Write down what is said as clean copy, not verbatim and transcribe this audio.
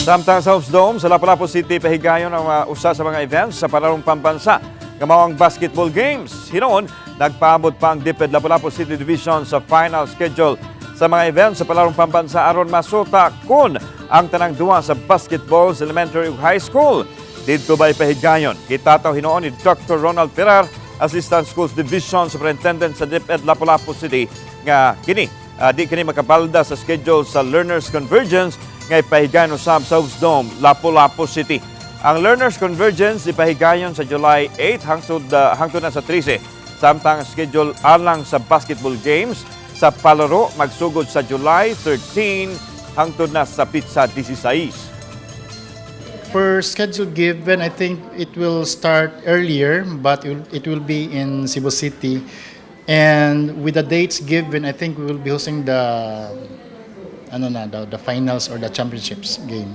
Samtang sa Hopes Dome sa Lapu-Lapu City, pahigayon ang usa sa mga events sa Palarong Pambansa nga mao ang basketball games. Hinuon, nagpaabot pa ang DepEd Lapu-Lapu City Division sa final schedule sa mga events sa Palarong Pambansa aron masuta kun ang tanang duwa sa basketball sa elementary ug high school. Didto ba'y pahigayon? Gitataw hinuon ni Dr. Ronald Ferrer, Assistant Schools Division Superintendent sa DepEd Lapu-Lapu City, nga kini di kini makabalda sa schedule sa Learners Convergence nga ipahigayon usab sa Hopes Dome, Lapu-Lapu City. Ang Learners Convergence ipahigayon sa July 8 hangtod na sa 13. Samtang ang schedule alang sa basketball games sa palaro magsugod sa July 13 hangtod na sa petsa 16. Per schedule given, I think it will start earlier, but it will be in Cebu City. And with the dates given, I think we will be hosting the, ano na, the finals or the championships game.